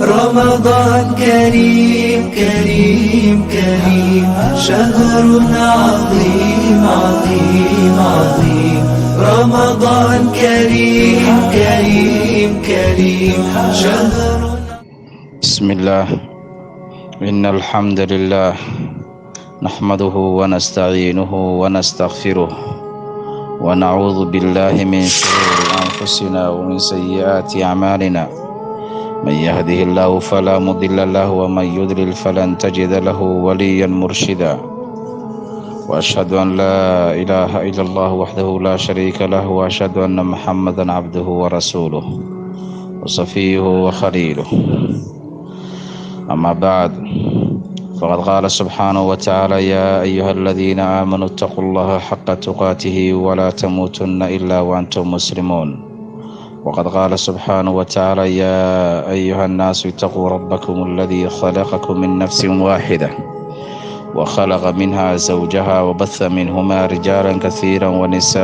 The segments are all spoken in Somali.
رمضان كريم كريم كريم، شهر عظيم عظيم عظيم. رمضان كريم كريم كريم، شهر بسم الله، إن الحمد لله نحمده ونستعينه ونستغفره، ونعوذ بالله من شرور أنفسنا ومن سيئات أعمالنا. من يهده الله فلا مضل له، ومن يضلل فلن تجد له وليا مرشدا. وأشهد أن لا إله إلا الله وحده لا شريك له، وأشهد أن محمدا عبده ورسوله وصفيه وخليله. أما بعد، فقد قال سبحانه وتعالى: يا أيها الذين آمنوا اتقوا الله حق تقاته ولا تموتن إلا وأنتم مسلمون. وقد قال سبحانه وتعالى: يا أيها الناس اتقوا ربكم الذي خلقكم من نفس واحدة وخلق منها زوجها وبث منهما رجالا كثيرا ونساء،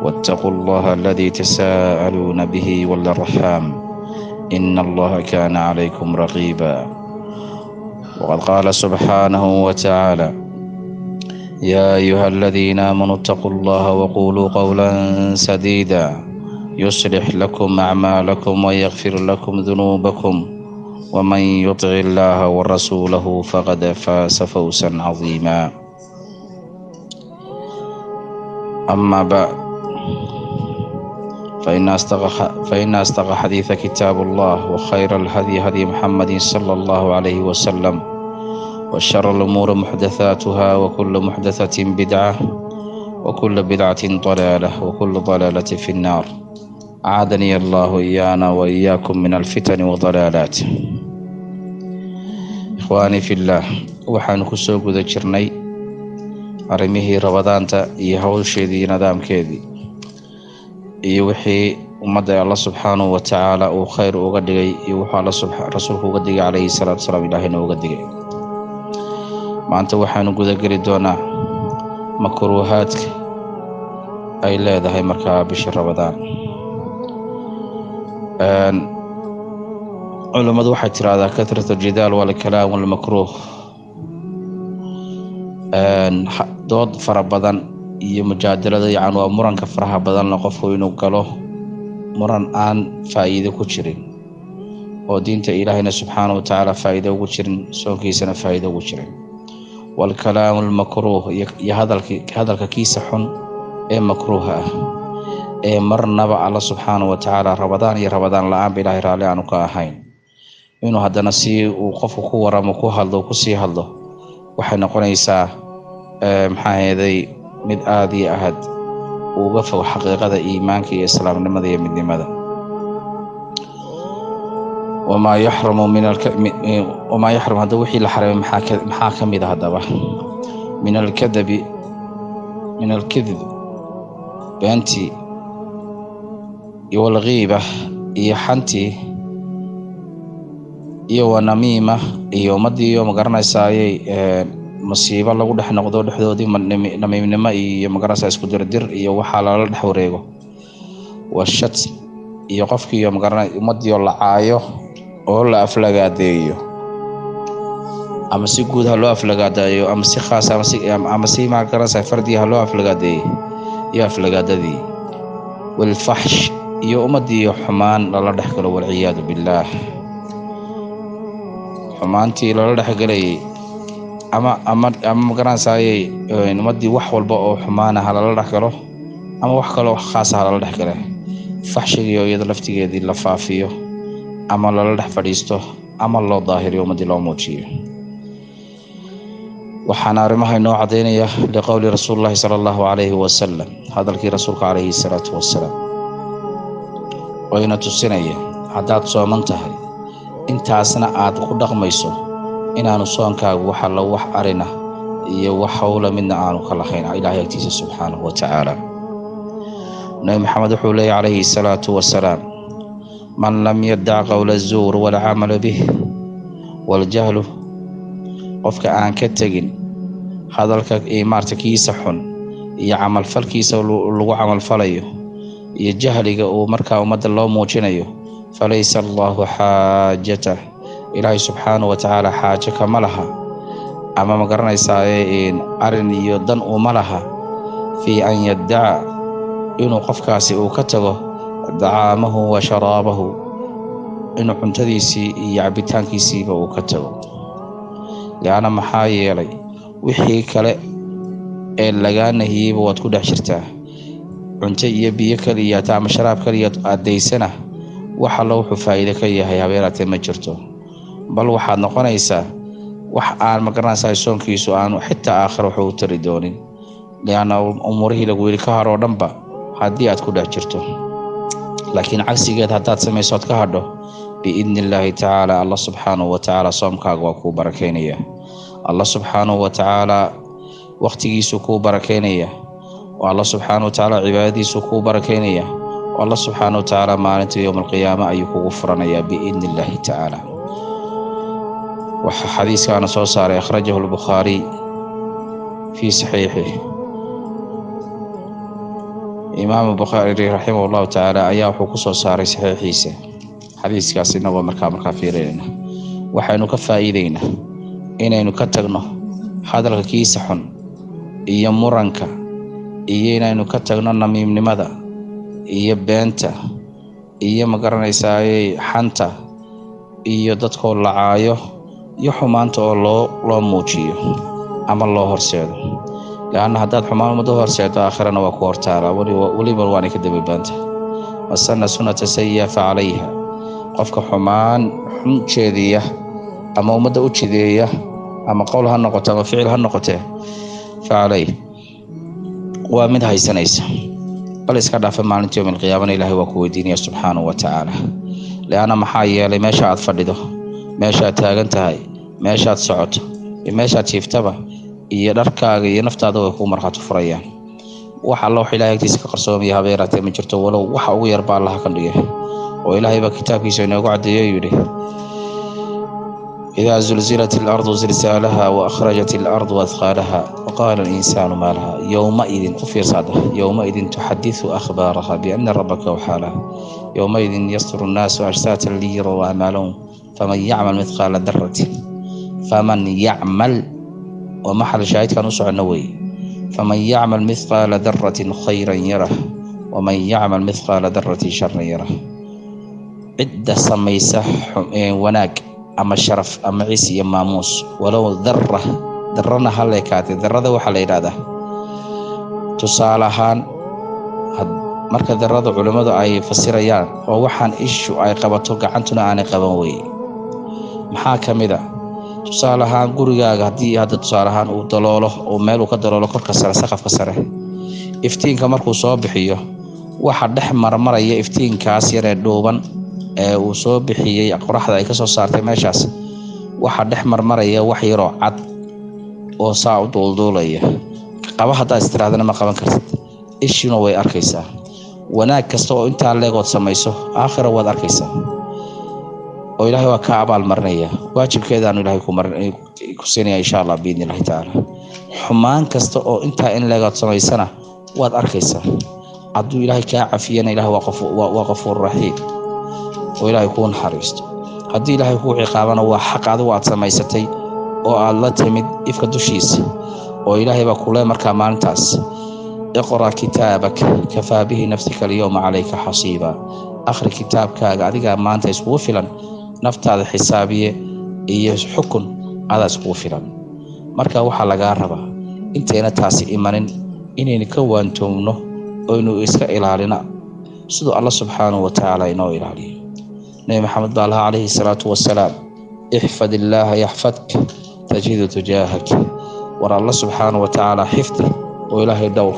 واتقوا الله الذي تساءلون به والأرحام، إن الله كان عليكم رقيبا. وقد قال سبحانه وتعالى: يا أيها الذين آمنوا اتقوا الله وقولوا قولا سديدا، يصلح لكم أعمالكم ويغفر لكم ذنوبكم، ومن يطع الله ورسوله فقد فاز فوزا عظيما. أما بعد، فإن أصدق حديث كتاب الله، وخير الهدي هدي محمد صلى الله عليه وسلم، وشر الأمور محدثاتها، وكل محدثة بدعة، وكل بدعة ضلالة، وكل ضلالة في النار. أعاذني الله إيانا وإياكم من الفتن والضلالات. إخواني في الله، waxaanu ku soo guda jirnay arrimihii Ramadaanta iyo hawsheedii iyo nidaamkeedii iyo wixii ummadda Alla subxaanahu wa tacaala uu khayr uga dhigay iyo wuxuu Alla rasuulku uga digay calayhi salaatu wasalaam, Ilaahayna uga digay. Maanta waxaanu gudageli doonaa makruuhaadka ay leedahay markaa bisha Ramadaan. Culammadu waxay tiraahdaa: كثرة الجدال والكلام والمكروه. Dood fara badan iyo mujaadalada, yacni waa muranka faraha badanna, qofku inuu galo muran aan faa'iido ku jirin oo diinta Ilaahayna subxaanahu wa tacaala faa'iido ugu jirin, soonkiisana faa'iido ugu jirin. والكلام المكروه, iyo hadalki, hadalka kiisa xun ee makruuha ah ee marnaba Alla subxaanahu wa tacaala Ramadaan iyo Ramadaan la-aanba Ilaahay raalli aanu ka ahayn, inuu haddana si uu qofku ku waramo, ku hadlo, kusii hadlo, waxay noqonaysaa, maxaa aheeday, mid aada iyo aad uga fog xaqiiqada iimaanka iyo islaamnimada iyo midnimada. وما يحرم من وما يحرم, hadda wixii la xarimay maxaa ka mid a haddaba? من الكذب, من الكذب, beentii, iyo والغيبة, iyo xantii, iyo والنميمة, iyo ummadii magaranaysaayey masiibo lagu dhex noqdo dhexdoodii, namiimnimo iyo magaranaysaa isku dirdir iyo waxaa lala dhex wareego. والشتم, iyo qofkiiyo magarana ummadiio la caayo oo la aflagaadeeyo, ama si guud ha loo aflagaadeeyo ama si khaas ama si magaranaysaa fardiga ha loo aflagaadeeyo, iyo aflagaadadii. والفحش, iyo ummadiiyo xumaan lala dhex galo, والعياذ بالله. Xumaantii lala dhexgelayay ama magaranaysaayey ummaddii wax walba oo xumaana ha lala dhex galo ama wax kaloo khaasa ha lala dhex gala. Faxshigiio iyada laftigeedii la faafiyo ama lala dhex fadhiisto ama loo daahiriyo, ummaddii loo muujiyo. Waxaana arrimaha inoo caddaynaya لقول رسول الله صلى الله عليه وسلم, hadalkii rasuulka calayhi salaatu wasalaam, oo ina tusinaya haddaad sooman tahay intaasna aad ku dhaqmayso inaanu soonkaagu waxa la wax arina iyo wax howla midna aanu ka lahayn Ilaahay agtiisa subxaanahu wa tacaala. Nabi Maxamed wuxuu leeyahy calayhi salaatu wasalaam: من لم يدع قول الزور والعمل به والجهل, qofka aan ka tegin hadalka maarta kiisa xun iyo camalfalkiisa lagu camalfalayo iyo jahliga uu markaa ummadda loo muujinayo, Falaysa Allahu xaajatah, Ilaahay subxaanahu wa tacaala xaajo kama laha, ama ma garanaysaaye arrin iyo dan uma laha, fii an yaddaca, inuu qofkaasi uu ka tago, dacaamahu wa sharaabahu, inuu cuntadiisii iyo cabitaankiisiiba uu ka tago. Lianna maxaa yeelay wixii kale ee lagaa nahiyeyba waad ku dhex jirtaa. Cunto iyo biyo keliyaata ama sharaab keliya aadaysana, wax allo wuxuu faa'iido ka yahay habeeraatee ma jirto. Bal waxaad noqonaysaa wax aan ma garanaysaa soonkiisu aanu xitaa aakhira wuxuu u tari doonin, lianna umuurihii lagu yidhi ka haroo dhanba haddii aad ku dhex jirto. Laakiin cagsigeed haddaad samayso ood ka hadho, biidni illaahi tacaala, Allah subxaanahu wa tacaala soomkaaga waa kuu barakaynaya. Allah subxaanahu wa tacaala wakhtigiisuu kuu barakaynaya, oo Allah subxaanahu wa tacaala cibaadadiisuu kuu barakaynaya, oo Allah subxaanahu wa tacaala maalinta yowma alqiyaama ayuu kugu furanayaa biidni illaahi tacaala. Waxaa xadiiskaana soo saaray, akhrajahu albukhaariy fii saxiixih. Imaamu Bukhaari raximah allahu tacaala ayaa wuxuu ku soo saaray saxiixiisa xadiiskaas. Inagoo markaa fiirinayna, waxaynu ka faa'iideynaa inaynu ka tagno hadalka kiisa xun iyo muranka, iyo inaynu ka tagno namiimnimada iyo beenta iyo ma garanaysaaye xanta iyo dadkoo lacaayo iyo xumaanta oo loo muujiyo ama loo horseedo. Leanna haddaad xumaan ummadda horseedo, aakhirana waa ku hortaalaa, weliba waanay ka dababaanta. Man sanna sunnata sayi'a fa calayha. Qofka xumaan xun jeediya ama ummadda u jideeya, ama qowl ha noqoto ama ficil ha noqotee, fa calayh, waa mid haysanaysa. Bal iska dhaafa, maalinta yowm alqiyaamana Ilaahay waa ku weydiinaya subxaanahu wa tacaala. Leanna maxaa yeelay meesha aad fadhido, meeshaad taagan tahay, meeshaad socoto iyo meeshaad jiiftaba, iyo dharkaaga iyo naftaada way kuu markhaati furayaan. Wax alla wax Ilahay agtiisa ka qarsoomaya habeeraatee ma jirto, walow waxa ugu yar baa Allaha ka dhigay. Oo Ilaahay baa kitaabkiisa inoogu caddeeyo, yidhi: idaa zulzilat alardu zilzaalaha wa akhrajat alardu adqaalaha waqaala alinsaanu maa laha yowmaidin. U fiirsaada: yowmaidin tuxadisu akhbaaraha biana rabbaka awxaa laha, yowmaidin yasturu nnaasu ashtaatan liyaraw acmaalahum, faman yacmal mithqaala daratin. Faman yacmal waa maxal shaahidkan u soconno weeye. Faman yacmal mithqaala daratin khayran yarah, waman yacmal mithqaala daratin sharan yarah. Cidda samaysa wanaag ama sharaf ama ciis iyo maamuus, walow dara darana ha leekaatay. Darada waxaa la yidhahdaa, tusaale ahaan, marka darada culimmadu ay fasirayaan, oo waxaan ishu ay qabato gacantuna aanay qaban weye. Maxaa ka mid a? Tusaale ahaan, gurigaaga haddii hadda tusaale ahaan uu daloolo oo meel uu ka daloolo korka sare, saqafka sare, iftiinka markuu soo bixiyo, waxa dhex marmaraya iftiinkaas yaree dhuuban ee uu soo bixiyey qoraxda ay ka soo saartay meeshaas, waxaa dhex marmaraya wax yaroo cad oo saa u duulduulaya. Qaba haddaad istirahdana ma qaban kartid, ishuna way arkaysaa. Wanaag kasta oo intaa leegood samayso, aakhira waad arkaysaa, oo Ilaahay waa kaa abaal marinaya, waajibkeedaanu Ilaahay ku siinaya insha Allah biidni illahi tacaala. Xumaan kasta oo intaa in leegood samaysana waad arkaysaa. Hadduu Ilaahay kaa cafiyana, Ilahay waa qafuur raxiim, oo Ilaahay kuu naxariisto. Haddii Ilaahay kuu ciqaabana, waa xaq adigu aad samaysatay oo aad la timid ifka dushiisa, oo Ilaahay baa kule markaa maalintaas: iqra kitaabak kafaa bihi nafsika alyowma calayka xasiiba. Akhri kitaabkaaga, adigaa maanta iskugu filan naftaada xisaabiye iyo xukun, adaa iskugu filan. Marka waxaa lagaa rabaa intayna taasi imanin inaynu ka waantoomno oynu iska ilaalina, siduu Alla subxaanahu wa tacaala inoo ilaaliyo. Nebi Maxamed baa lahaa calayhi salaatu wasalaam: ixfad illaaha yaxfadk tajidu tujaahak. War Alla subxaanahu wa tacaala xifdi oo Ilaahay dhowr,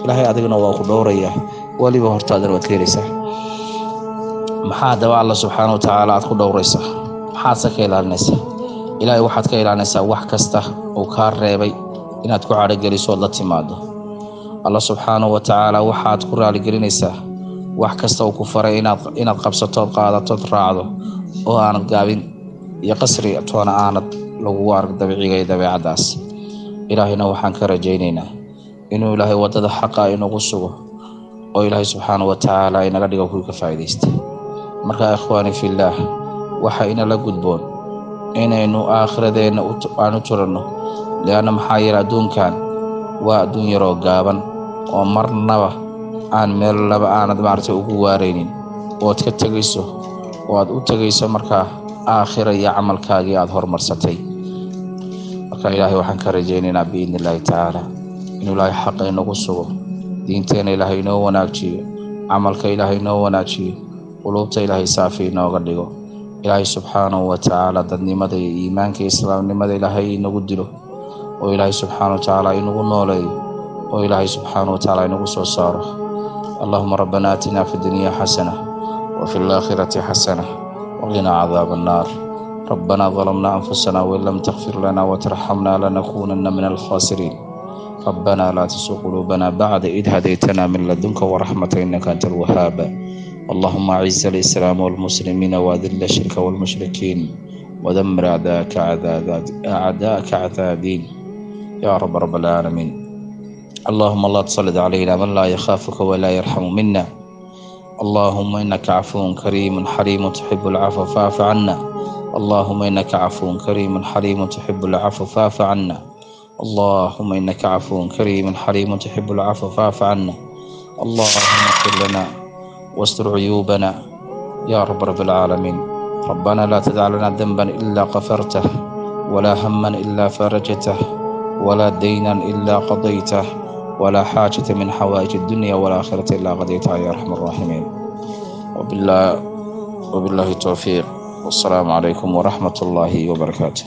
Ilaahay adigana waa ku dhowrayaa, weliba hortaadana waad ka helaysaa. Maxaa haddaba Alla subxaana wa tacaala aad ku dhowraysaa? Maxaadse ka ilaalinaysaa? Ilaahay waxaad ka ilaalinaysaa wax kasta uu kaa reebay inaad ku cadhogeliso ood la timaado. Alla subxaanahu wa tacaala waxaad ku raaligelinaysaa wax kasta uu ku faray inaad qabsatood, qaadatood, raacdo, oo aanad gaabin iyo qasri toona aanad lagugu arag dabiciga iyo dabeecaddaas. Ilaahayna waxaan ka rajaynaynaa inuu Ilaahay waddada xaqa inagu sugo, oo Ilaahay subxaanahu wa tacaala inaga dhigo kuwii ka faa'iidaystay. Marka ikhwaani fillaah, waxa inala gudboon inaynu aakhiradeenna aan u turanno, lianna maxaa yeele adduunkan waa adduun yaroo gaaban oo marnaba aan meel laba aanad maaragtay ugu waaraynin, ood ka tegayso oo aad u tegayso markaa aakhira iyo camalkaagii aada horumarsatay. Marka Ilaahay waxaan ka rajaynaynaa biidni illaahi tacaala inuu Ilaahay xaqa inagu sugo, diinteena Ilaahay inoo wanaajiyo, camalka Ilaahay inoo wanaajiyo, quluubta Ilaahay saafi inooga dhigo. Ilaahay subxaanahu wa tacaala dadnimada iyo iimaanka iyo islaamnimada Ilaahay inagu dilo, oo Ilaahay subxaanahu wa tacaala inagu nooleeyo, oo Ilaahay subxaanahu wa tacaala inagu soo saaro. Allahuma rabbana aatina fi dunya xasana wa fi alaakhirati xasana waqina cadaaba annaar. ربنا ظلمنا أنفسنا وإن لم تغفر لنا وترحمنا لنكونن من الخاسرين. ربنا لا تزغ قلوبنا بعد إذ هديتنا من لدنك ورحمة إنك أنت الوهاب. اللهم أعز الإسلام والمسلمين وأذل الشرك والمشركين ودمر أعداءك أعداءك أعداء الدين يا رب رب العالمين. اللهم لا تسلط علينا من لا يخافك ولا يرحم منا. اللهم إنك عفو كريم حليم تحب العفو فاعف عنا. اللهم إنك عفو كريم حليم تحب العفو فاعف عنا. اللهم إنك عفو كريم حليم تحب العفو فاعف عنا. اللهم اغفر لنا واستر عيوبنا يا رب رب العالمين. ربنا لا تدع لنا ذنبا إلا غفرته، ولا هما إلا فرجته، ولا دينا إلا قضيته، ولا حاجة من حوائج الدنيا والآخرة إلا قضيتها يا أرحم الراحمين. وبالله التوفيق، والسلام عليكم ورحمة الله وبركاته.